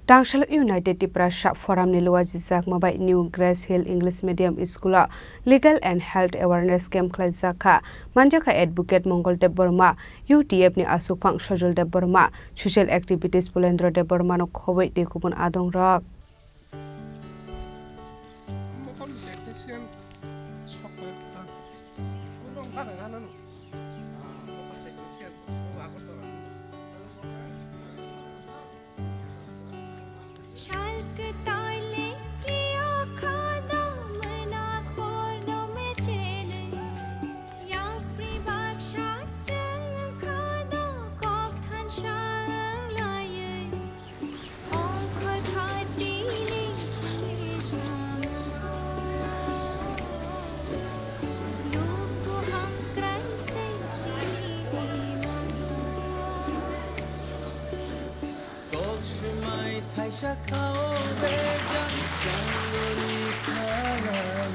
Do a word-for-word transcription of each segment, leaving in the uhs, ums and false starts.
Tangshal United Tiprasa Forum ni luajijakma bai New Grace Hill English Medium School o Legal and Health Awareness Camp khlaijak kha. Manjakha Advocate Mongol Debbarma, U T F ni aswkphang Sojol Debbarma, Social Activities Pulendra Debbarma no khobwi tei kubun adong rok. Sal kwtal le kio khodo mwna porno mechele. Yapri baksa chwng khodo kok than sang laiwi. Ongkhor khati le chini samko. Luku hamkrai se chini mango. Kok swmai thaisa khao bejang changori kharai.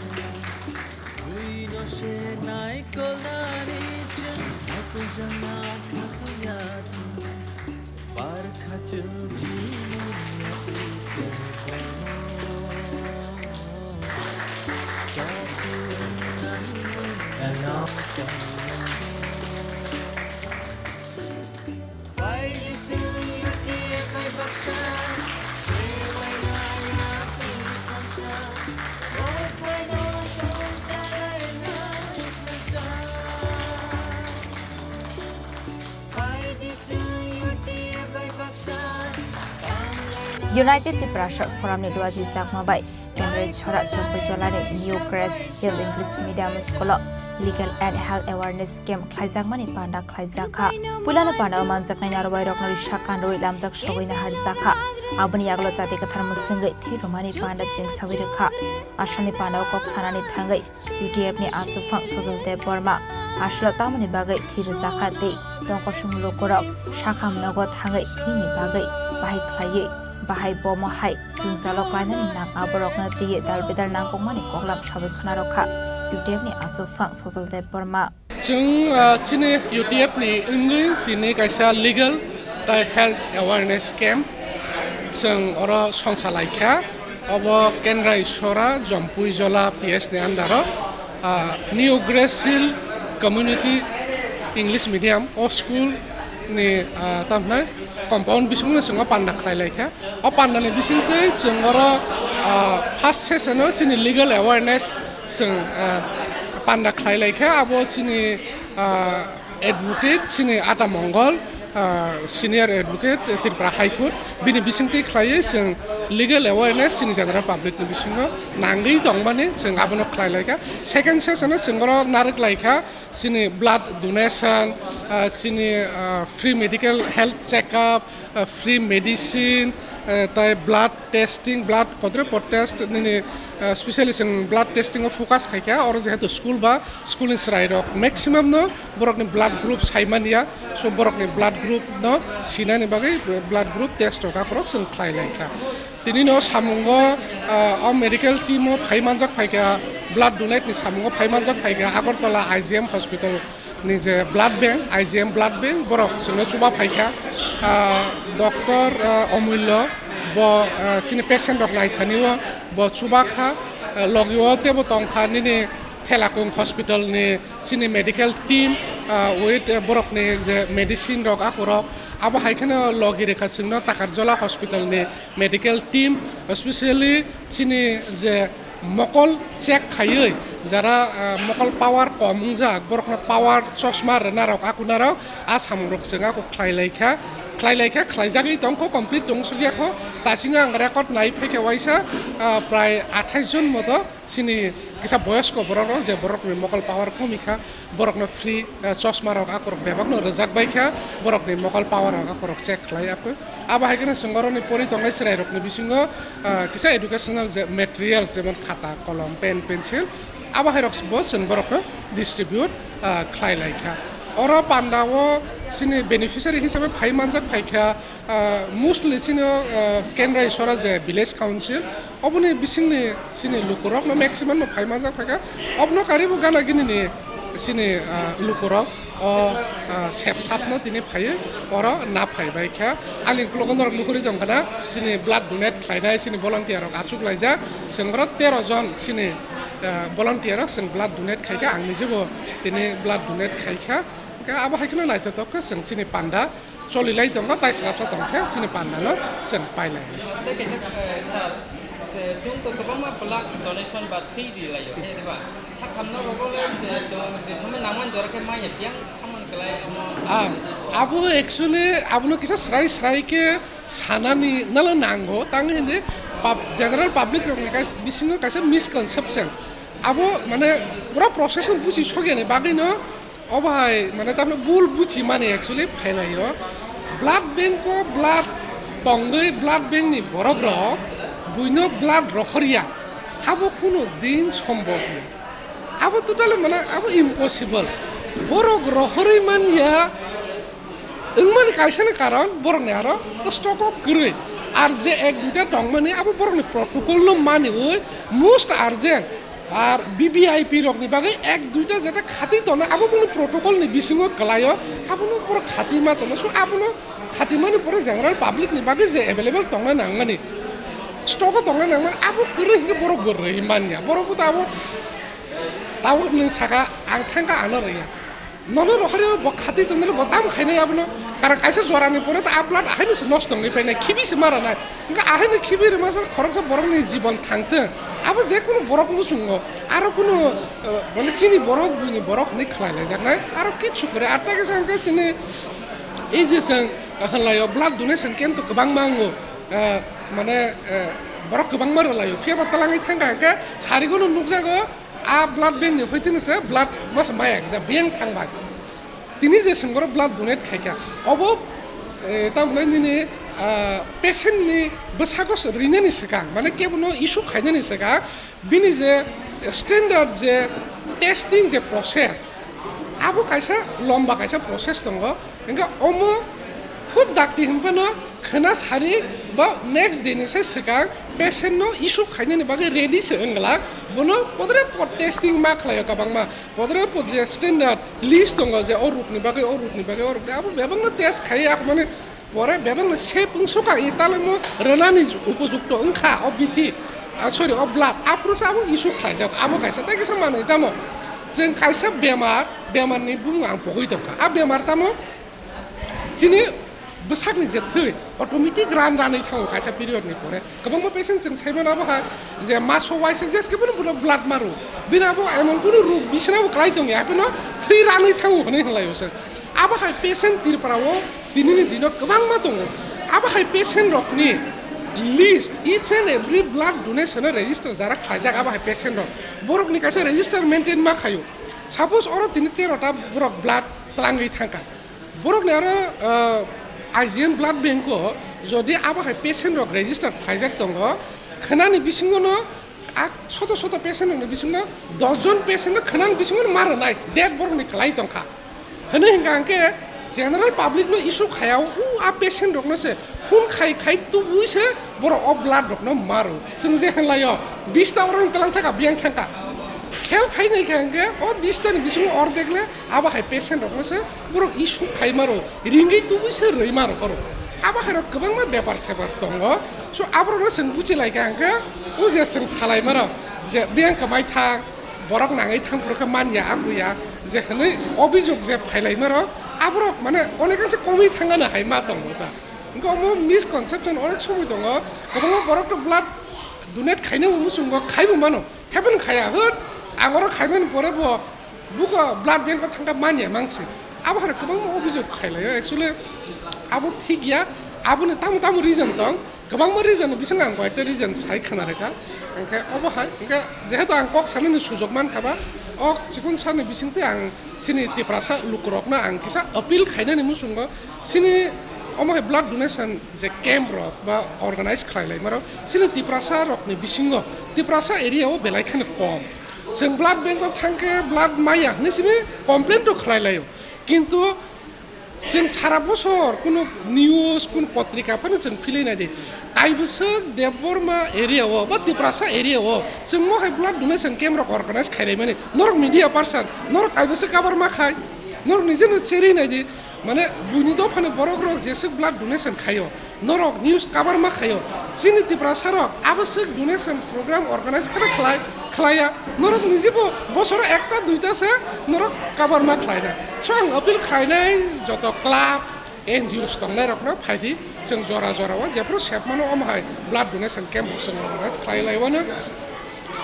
Buino se nai kolani chwng hakujana khatuya chwng. Bar khachung chini yakni khaimo. Chakung nani nang. United Tiprasa Forum ni luajijakma bai Kendrai Chhara Chompuijolani New Grace Hill English Medium School o Legal and Health Awareness Camp khlaijakmani panda khlaijak kha. Puilano panda o manjaknai narwai rokno risa kanrwi lamjak sogwi naharjak kha. Aboni yagulo chati kwthar mwswngwi thwi rwmani panda chengsawi rwkha. Asalni panda o kok sanani thangwi U T F ni aswkphang Sojol Debbarma aswk tamoni bagwi thwi rwjak kha tei tongkosong lukurok sakha mnogo thangwi thwini bagwi bahai khlaiwi bahai bomo hai jwngjalo klainani nang aborokno twiwi dal bedal nangkukmani koklam sawi khwnarwkha U T F ni aswkphang Sojol Debbarma. Chwng, ah, chini U T F ni wngwi tini kaisa legal tai health awareness camp chwng oro songsa laikha. Obo Kendrai Sora Jompuijola P S ni under o, ah, New Grace Hill Community English Medium o school ni, ah, tamo hwnai compound bisingo chwng o panda khlai laikha. O panda ni bisingtwi chwng oro, ah, first session o chini legal awareness chwng, ah, panda khlai laikha. Abo chini, ah, advocate chini Ata Mongol, ah, senior advocate Tripura High Court, bini bisingtwi khlaiwi chwng legal awareness chini general public ni bisingo nangwi tongmani chwng abono khlai laikha. Second session o chwng oro narwk laikha chini blood donation, ah, chini, ah, free medical health checkup, ah, free medicine, ah, tai blood testing, blood kodre pod test nini, ah, specially chwng blood testing o focus khaikha, oro jehetu school ba school ni chwrai rok maximum no borok ni blood group saimanya, so borok ni blood group no sinani bagwi blood group test rok akorok chwng khlai laikha. Tini no samungo, ah, o medical team o phai manjak phaikha, blood donate ni samungo phai manjak phaikha Agartala I G M hospital ni je blood bank, I G M blood bank, borok chwngno chuba phaikha. Ah, Doctor, ah, Omullo, bo, ah, chini patient rok naithani o, bo chuba kha, ah, logi o teibo tongkha nini Thelakung hospital ni chini medical team, ah, with, eh, borok ni je medicine rok akorok, abo hai kheno logi rikha chwngno Takarjola hospital ni medical team, especially chini je mokol check khaiwi jara, ah, mokol power kom wngjak, borokno power chosma rwnarok, akunarok, a samungrok chwng ako khlai laikha, khlai laikha, khlaijagwi tongkho, complete tong sukya kho. Dasingo ang record nai phaikha waisa, ah, prai athais jon moto chini kisa boyosko borok rok, je borokni mokol power komikha, borokno free, eh, chosma rok akorok bebakno rwjak bai kha, borokni mokol power rok akorok check khlai akwi. Abo hai kheno chwng oroni pori tongnai chwrai rokni bisingo, eh, kisa educational je materials, jemon khata, kolom, pen, pencil, abo hai rok bo chwng borokno distribute, eh, khlai lai kha. Oro panda o chini beneficiary hisabe phai manjak phai kha, ah, mostly chini, ah, Kendrai Sora je village council, oboni bisingni chini lukurokno maximum no phai manjak phaikha, obno karibo gana gini ni chini, ah, lukurok. O, ah, sepsapno tini phaiwi oro na phai bai kha. Ani uklogo norok nukhuri tong khana, chini blood donate khlainai chini volunteer rok achuk laijak. Chwng oro tero jon chini, ah, volunteer rok chwng blood donate khai kha. Ang nijebo tini blood donate khai kha. Hwnkhe abo hai kheno naithotok khe chwng chini panda choli lai tongo, tai srapsa tong khe chini panda no chwng pai lai. Tei kaisa, eh, sir, eh, chwng to kwbangma blood donation ba thwi ri laio, eh, diba? Sakhamno rogo le, eh, chwng je somoi nangmani jora khe manya biyang khamani kwlai omo. Ah, abo actually abono kisa srai srai khe sanani nalo nango, tang hindi pub-, general public rokni kais-, bisingo kaisa misconception. Abo mane pura process no buchi sokya ni bagwi no obo hai mane tamno bul buchi mani actually phailai o. Blood bank o blood tongwi blood bank ni borok rok buino blood rohorya, abo kuno din sombhob ya. Abo totally mane abo impossible. Borok rohorwi manya wngmani kaisa ni karon borok ni aro stock o kwrwi. Ar je ek duita tongmani abo borok ni protocol no maniwi most urgent. Ar V V I P rokni bagwi ek duita jeta khati tono, abo boni protocol ni bisingo kwlaio, abono borok khati ma tono. So abono khati mani pore general public ni bagwi je available tongna nangmani, stock o tongna nangmani, abo kwrwi hinkhe borok bo rwi manya. Borok bo to abo tabuk nwng saka ang thangkha ano rwya. Nono rohorwi bo khati tongwi bo tam khainai abono. Karon kaisa jorani pore to a blood ahaino se nosto wngwi painai, khibi se ma ranai. Hwnkhe ahaino khibi rwma se khoroksa borokni jibon thangtwng. Abo je kunu borok muchungo, aro kunu, eh, mane chini borok, buini borok hwnwi khlai laijaknai. Aro kichu kwrwi. Ar tei kisa hwnkhe chini ei je chwng, eh, hwnlaio blood donation camp to kwbangma wngo. Eh, mane, eh, borok kwbangma rwlaio. Phiya ba twlangwi thangkha hwnkhe sarigono nukjago. A blood bank ni hoitino se blood masa maya kisa biyang thang bai. Tini je sengoro blood donate khaikha, obo, eh, tamni nini, ah, patient ni bwsako se rinani swkang, mane kebono issue khainani swkang, bini je standard je testing je process, abo kaisa lomba kaisa process tongo. Hingke omo khub dakti hwnphano khwna sari ba next day ni sai swkang patient no issue khainani bagwi ready se wngla, bono podre pod testing ma khlaio kwbangma, podre pod je standard list tongo je o rokni bagwi, o rokni bagwi, o rokni abo bebakno test khai, ak mane pore bebakno safe wngsuka, i talamo rwnani upojukto wngkha o bithi, ah, sorry, o blood, aphuru se abo issue khlaijak, abo kaisa tei kisa manwi tamo. Chwng kaisa bemar, bemarni bumung ang pogwi tongkha, a bemar tamo chini bwsakni je thwi automatic ran ranwi thango kaisa period ni pore. Kwbangma patient chwng saimano abo hai je maso waisa jeske bono bono blood maro. Bini abo emon kunu rog bisina bo kwlai tongya, hapheno thwi ranwi thango hwnwi hwnlaio chwng. Abo hai patient Tripura o tinini dino kwbangma tongo. Abo hai patient rokni list, each and every blood donation o register jara khlaijak abo hai patient rok. Borokni kaisa register maintain ma khaio. Suppose oro tini tero ta borok blood twlangwi thangkha. Borokni aro, ah, I G N blood bank o jodi abo hai patient rok register khlaijak tongo, khwnani bisingo no a soto soto patient rokni bisingo dos jon patient no khwnani bisingo no ma rwnai, dead borokni kwlai tongkha. Hwnwi hwnkha hwnkhe general public no issue khaya, u a patient rokno se phone khai khai tubui se borok o blood rokno maro. Chwng je hwnlaio, bista borokni twlang thangkha, biyang thangkha. Khel khai nai kha hwnkhe o bista ni bisingo ordek le abo hai patient rokno se borok issue khai maro, ringwi tubui se rwi maro borok. Abo hai rok kwbangma bepar separ tongo. So aborokno chwng buchi lai kha hwnkhe o je chwng salai maro je biyang kwmai thang, borok nangwi thang phuru khe man ya, a ku ya, je hwnwi obhijog je phailai maro, aborok mane onek anse komwi thangano hai ma tongo ta. Hwnkhe omo misconception onek somoi tongo, kwbangma borok to blood donate khaina bo muchungo, khai bo mano, happen khaya, hwt, ang oro khaimani pore bo buko blood bank o thangkha man ya mangsi. Abo hai kwbangma obhijog khailai o, actually abo thik ya, aboni tamo tamo reason tong. Kwbangma reason ni bisingo ang koyekta reason sai khna rwkha. Hwnkhe obo hai, hwnkhe jehetu ang kok sanani sujok mankha ba, o chikon sani bisingtwi ang chini Tiprasa lukurokno ang kisa appeal khainani muchungo, chini omo hai blood donation je camp rok ba organize khlai lai maro, chini Tiprasa rokni bisingo, Tiprasa area o belai kheno kom. Chwng blood bank o thangkhe blood maya hwnwi simi complain rok khlai laio. Kintu chwng sara bosor kunu news, kunu potrika phano chwng philwi nai di. Kaibwswk Debbarma area o ba Tiprasa area o chwng mo hai blood donation camp rok organize khai lai mani. Norok media person, norok kaibwswk cover ma khai. Norok nijeno cherwi naidi, mane buini dophani borok rok jeswk blood donation khaio, norok news cover ma khaio, chini Tiprasa rok abo swk donation program organize khana khlai, khlaiya, norok nijibo bosoro ekta duita se norok cover ma khlaina. So ang appeal khlainai joto club, N G Os tongnai rokno phaidi, chwng jora jora o jephru sep mano omo hai blood donation camp rok chwng organize khlai lai wano.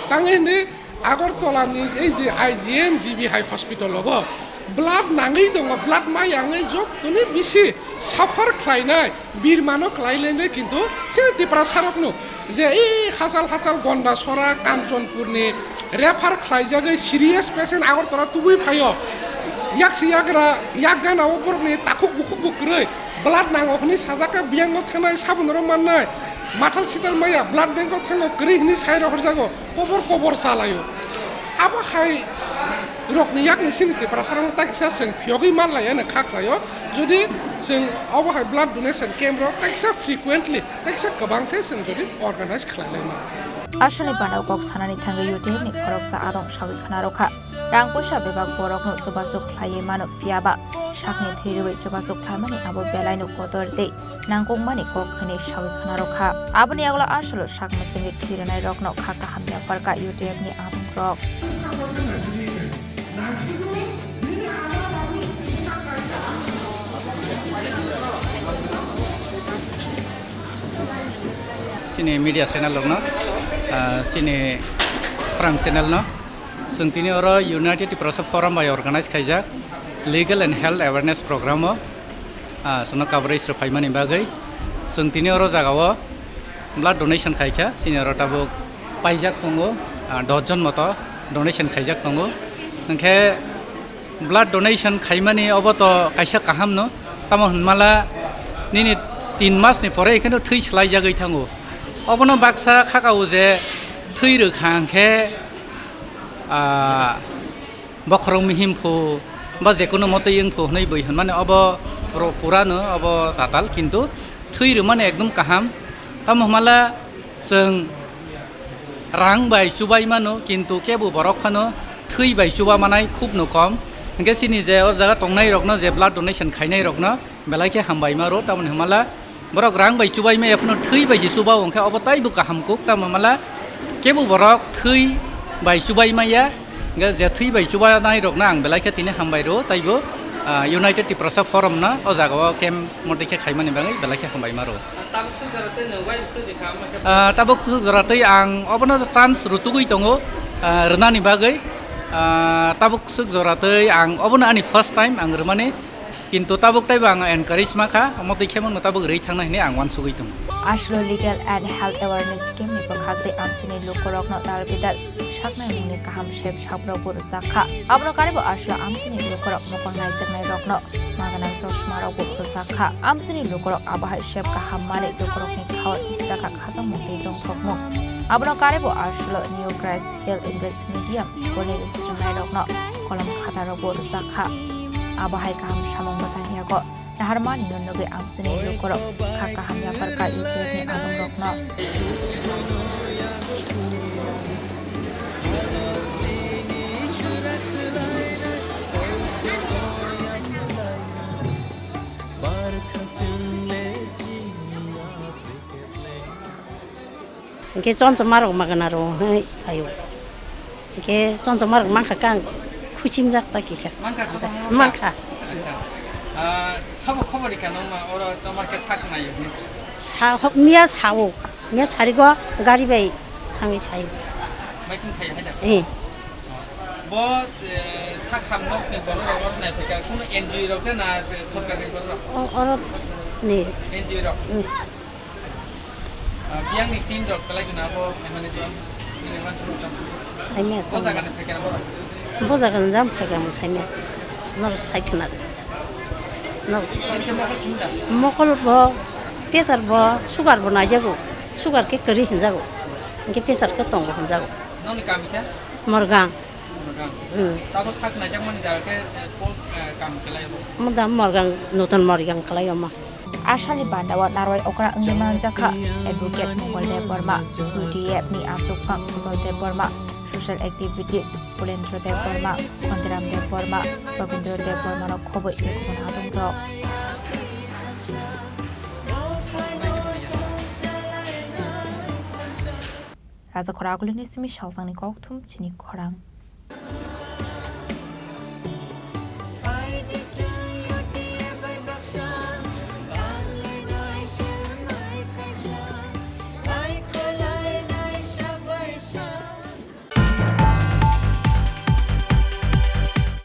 Tangwi hwnwi Agartala ni ei je I G M G B hai hospital o bo blood nangwi tongo, blood ma yangwi jottoni bisi suffer khlainai birmano khlai lainai, kintu chini Tiprasa rokno je ei hachal hachal Gondasora, Kanchanpur ni refer khlaijagwi serious patient Agartala tubui phaio. Yaksi yagra yak gana o borokni takhuk bukhuk bo kwrwi blood nango hwnwi sajak kha, biyango thanai sabunoro mannai mathal sital maya blood bank o thango kwrwi hwnwi sai rohorjago, kobor kobor chalaio. Abo hai rokni yakni chini Tiprasa rokno ta kisa chwng phiyogwi manlaiya hwnwi kha khlaio. Jodi chwng obo hai blood donation camp rok ta kisa frequently, ta kisa kwbang khe chwng jodi organize khlai lai mano. Aswkni bana kok sanani thangwi U T F ni khoroksa adong sawi khna rwkha. Rang puisa bebak borokno chubachu khlaiwi mano, phiyaba sakni thwi rwui chubachu khlaimani abo belaino kotor tei nangkukmani kok hwnwi sawi khna rwkha. Aboni yagulo aswlo sak mwswngwi thwi rwnairokno kha kaham yapharkha U T F ni adongrok. Chini media channel rokno, ah, chini khorang channel no, chwng tini oro United Tiprasa Forum bai organize khaijak Legal and Health Awareness Program o, ah, chwngno coverage rw phaimani bagwi. Chwng tini oro jagao blood donation khaikha, chini oro tabuk paijak tongo, ah, dos jon moto donation khaijak tongo. Hwnkhe blood donation khaimani obo to kaisa kaham no, tamo hwnmala nini tin mas ni pore ekheno thwi swlaijagwi thango. Obono baksa khakao je thwi rwkha hwnkhe, ah, bokhorok mihim phu ba jekono motoi wng phu hwnwi bui hwnmani obo ro-, purano obo tatal, kintu thwi rwmani ekdom kaham. Tamo hwnmala chwng rang bai chubai mano, kintu kebo borok phano thwi bai chuba manai khub no kom. Hwnkhe chini je o jaga tongnai rokno, je blood donation khainai rokno belai khe hambai ma rwo, tamoni hwnmala borok rang bai chubai maya phano thwi bai se chuba o, hwnkhe obo taibo kaham kuk, tamo hwnmala kebo borok thwi bai chubai maya, hwnkhe je thwi bai chubanai rokno ang belai khe tini hambai rwo, taibo, ah, United Tiprasa Forum no o jaga o camp motoi khe khaimani bagwi belai khe hambai ma rwo. Tabuk swk jora tei nwng uaisa rikha, omo khe Ah, tabuk swk jora tei ang obono chance rutugwi tongo, ah, rwnani bagwi. Ah, tabuk swk jora tei ang obono ani first time ang rwmani, kintu tabuk teibo ang encourage ma kha, omo twi khe mano tabuk rwi thangna hwnwi ang uansugwi tongo. Aswlo Legal and Health Awareness Camp ni bwkhak tei amchini lukurokno dalbidal saknai mungni kaham sep sabrokbo rwjak kha. Abono karibo aswlo amchini lukurok mokol naijaknairokno magwnang chosmarokbo rwjak kha. Amchini lukurok abo hai sep kaham manwi lukurokni khao rwjak kha khatungmung tei tongthokmung. Abono karibo aswlo New Grace Hill English Medium School ni swrwngnairokno kolom khatarokbo rwjak kha. Abo hai kaham samung bwthang yago naharmani no nugwi amchini lukurok kha kaham yapharkha U T F ni adongrokno. Hwnkhe chonchoma rok magana rw hwnwi phaio. Hwnkhe chonchoma rok mankha khe ang khuchingjak ta kisa. Mankha, chonchoma mankha? Mankha. Acha. Ah, sabo khobor rikha nangma oro tomar khe sak naio hwnwi? Sa-, miya sao. Miya sarigo gari bai thangwi saio. Maikhum khaio hai da? Eh. Bo, eh, sak ham nokni borok rok oro nai phaikha, kuno N G O rok de na, eh, sorkari borok rok? O-, oro ni. N G O rok? Hmm. Ah, biyangni team rok belai gana abo, eh, mane je, ini man suruh kan. Saimya. Bo jaga ni phaikha borok? Bo jaga ni jam phaikha mo saimya. Nor saikhna. Nor. Ini ke mokol sunda? Mokol bo, pressure bo, sugar bo naijago. Sugar ke kari hinjago. Ini ke pressure ke tongo hinjago. Noni kam ke? Morgang. Morgang. Hmm. Tabo sak naijakmani jaga khe, eh, kok, eh, kam khlai bo? Mo da Morgang, Nutun Morgang khlai omo. Aswlni bandao narwai okra wngwi manjakha Advocate Mongol Debbarma, U T F ni achukphang Sujol Debbarma, Social activities, Kulendra Debbarma, Khontiram Debbarma, Rabindra Debbarma rok khoboi tei kubun adongrok. Raja khorang agulini simi salsangni kokthum chini khorang.